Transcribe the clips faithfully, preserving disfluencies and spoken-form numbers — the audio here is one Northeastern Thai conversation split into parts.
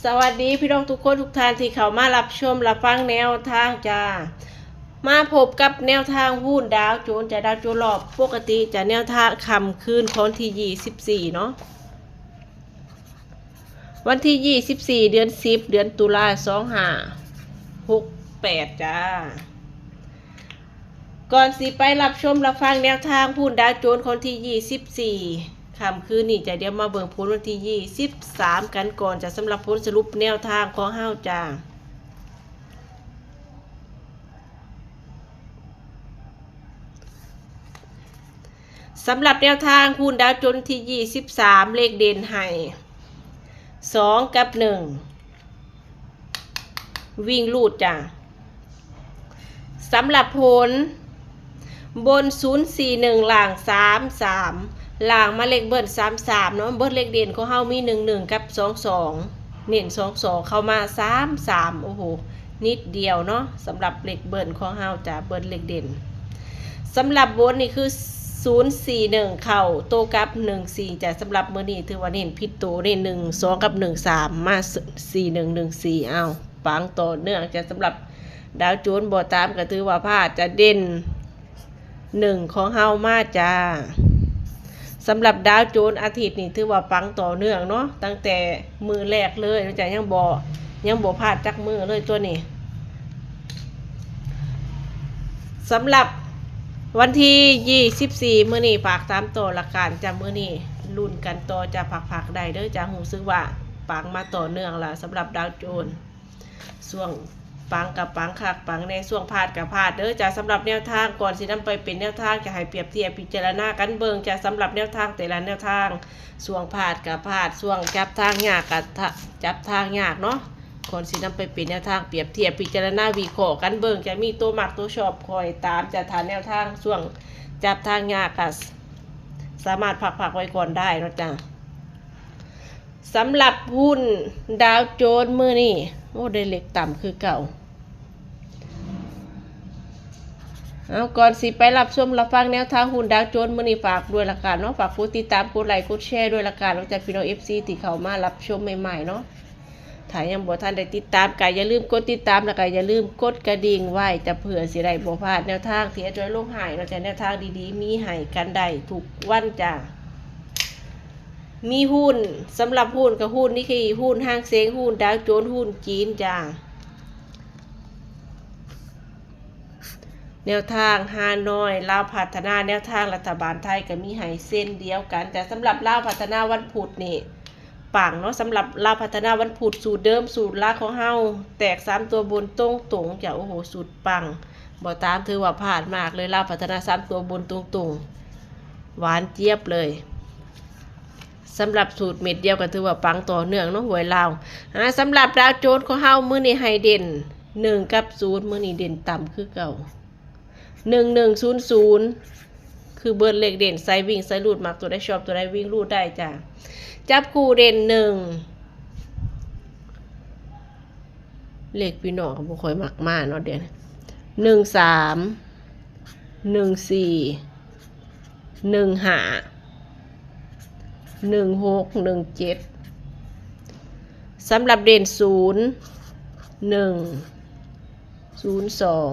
สวัสดีพี่น้องทุกคนทุกท่านที่เข้ามารับชมรับฟังแนวทางจ้า มาพบกับแนวทางหุ้นดาวโจนส์จ้า ดาวโจนส์รอบปกติจ้า แนวทางค่ำคืนของที่ยี่สิบสี่เนาะ วันที่ยี่สิบสี่ เดือนสิบ เดือนตุลา สองห้าหกแปดจ้า ก่อนสิไปรับชมรับฟังแนวทางหุ้นดาวโจนส์ของที่ยี่สิบสี่ ค่ำคืนนี้จ้า เดี๋ยวมาเบิ่งผลวันที่ยี่สิบสามกันก่อนจ้า สำหรับผลสรุปแนวทางของเฮาจ้า สำหรับแนวทางหุ้นดาวโจนส์ที่ยี่สิบสาม เลขเด่นให้ สอง กับ หนึ่ง วิ่งรูดจ้า สำหรับผล บน ศูนย์สี่หนึ่ง ล่าง สามสาม ล่างมาเลขเบิ้ล สามสาม เนาะ เบิ้ลเลขเด่นของเฮามี หนึ่งหนึ่ง กับ สองสอง เน้น สองสอง เข้ามา สามสาม โอ้โห นิดเดียวเนาะ สำหรับเลขเบิ้ลของเฮาจ้า เบิ้ลเลขเด่น สำหรับบนนี่คือ ศูนย์สี่หนึ่ง เข้าโตกลับ หนึ่งสี่ จ้า สำหรับมื้อนี้ถือว่าเน้นผิดโต เน้น หนึ่งสอง กับ หนึ่งสาม มา สี่หนึ่ง หนึ่งสี่ เอาปังต่อเนื่องจ้า สำหรับดาวโจนส์บ่ตามก็ถือว่าพลาดจ้า เด่น หนึ่ง ของเฮามาจ้า สำหรับดาวโจนส์อาทิตย์นี้ถือว่าปังต่อเนื่องเนาะ ตั้งแต่มื้อแรกเลยจ้า ยังบ่ ยังบ่พลาดจักมื้อเลยตัวนี้ สำหรับวันที่ยี่สิบสี่ มื้อนี้ฝากตามต่อละกันจ้า มื้อนี้ลุ้นกันต่อจ้า พักๆได้เด้อจ้า รู้สึกว่าปังมาต่อเนื่องละ สำหรับดาวโจนส์ ช่วงปังกับปังคักปังแน่ ช่วงพลาดกับพลาดเด้อจ้า สำหรับแนวทาง ก่อนสินำไปเป็นแนวทาง จะให้เปรียบเทียบพิจารณากันเบิ่งจ้า สำหรับแนวทางแต่ละแนวทาง ช่วงพลาดกับพลาด ช่วงจับทางยากกับทะ จับทางยากเนาะ ก่อนสินำไปเป็นแนวทาง เปรียบเทียบพิจารณาวิเคราะห์กันเบิ่ง จะมีตัวมักตัวชอบคอยตามจ้า ถ้าแนวทางช่วงจับทางยากก็สามารถพักๆไว้ก่อนได้เนาะจ้า สำหรับหุ้นดาวโจนส์มื้อนี้ โอ้ ได้เลขต่ำคือเก่า เอา ก่อนสิไปรับชมรับฟังแนวทางหุ้นดาวโจนส์มื้อนี้ ฝากด้วยละกันเนาะ ฝากกดติดตาม กดไลค์ กดแชร์ด้วยละกันเนาะจ้า พี่น้อง เอฟซี ที่เข้ามารับชมใหม่ๆเนาะ ถ้ายังบ่ทันได้ติดตามก็อย่าลืมกดติดตาม แล้วก็อย่าลืมกดกระดิ่งไว้จ้า เพื่อสิได้บ่พลาดแนวทางที่แอดจอยลงให้เนาะจ้า แนวทางดีๆมีให้กันได้ทุกวันจ้า มีหุ้น สำหรับหุ้นก็หุ้นนิกเกอิ หุ้นฮ่างเซ็ง หุ้นดาวโจนส์ หุ้นจีนจ้า แนวทางฮานอย ลาวพัฒนา แนวทางรัฐบาลไทยก็มีให้เช่นเดียวกัน แต่สำหรับลาวพัฒนาวันพุธนี่ปังเนาะ สำหรับลาวพัฒนาวันพุธ สูตรเดิมสูตรหลักของเฮา แตกสามตัวบนตรงๆจ้า โอ้โห สูตรปัง บ่ตามถือว่าพลาดมากเลย ลาวพัฒนาสามตัวบนตรงๆ หวานเจี๊ยบเลย สำหรับสูตรเม็ดเดียวก็ถือว่าปังต่อเนื่องเนาะ หวยลาว อ่า สำหรับดาวโจนส์ของเฮามื้อนี้ให้เด่น หนึ่ง กับ ศูนย์ มื้อนี้เด่นต่ำคือเก่า หนึ่งหนึ่งศูนย์ศูนย์ คือเบิ้ลเลขเด่น ใส่วิ่งใส่รูด มักตัวใดชอบตัวใดวิ่งรูดได้จ้า จับคู่เด่น หนึ่ง เลขพี่น้องก็บ่ค่อยมักมาเนาะเดี๋ยวนี้ หนึ่งสาม หนึ่งสี่ หนึ่งห้า หนึ่งหก หนึ่งเจ็ด สำหรับเด่น ศูนย์ หนึ่ง ศูนย์สอง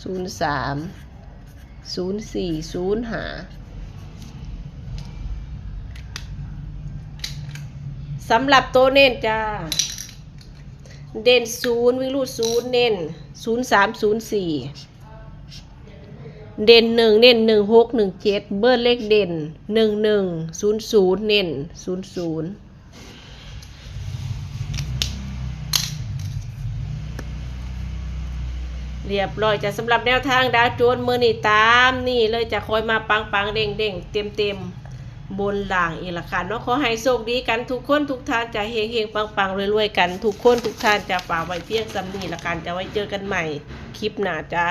ศูนย์สาม ศูนย์สี่ ศูนย์ห้า สำหรับตัวเน้นจ้า เด่น ศูนย์ วิ่งรูด ศูนย์ เน้น ศูนย์สาม ศูนย์สี่ เด่น หนึ่ง เน้น หนึ่งหก หนึ่งเจ็ด เบิ้ลเลขเด่น หนึ่งหนึ่งศูนย์ศูนย์ เน้น ศูนย์ศูนย์ เรียบร้อยจ้ะ สำหรับแนวทางดาวโจนส์มื้อนี้ตามนี่เลยจ้ะ คอยมาปังๆเด้งๆเต็มๆบนล่างอีกละค่ะเนาะ ขอให้โชคดีกันทุกคนทุกท่านจ้ะ เฮงๆปังๆรวยๆกันทุกคนทุกท่านจ้ะ ฝากไว้เพียงส่ำนี้ละกันจ้ะ ไว้เจอกันใหม่คลิปหน้าจ้า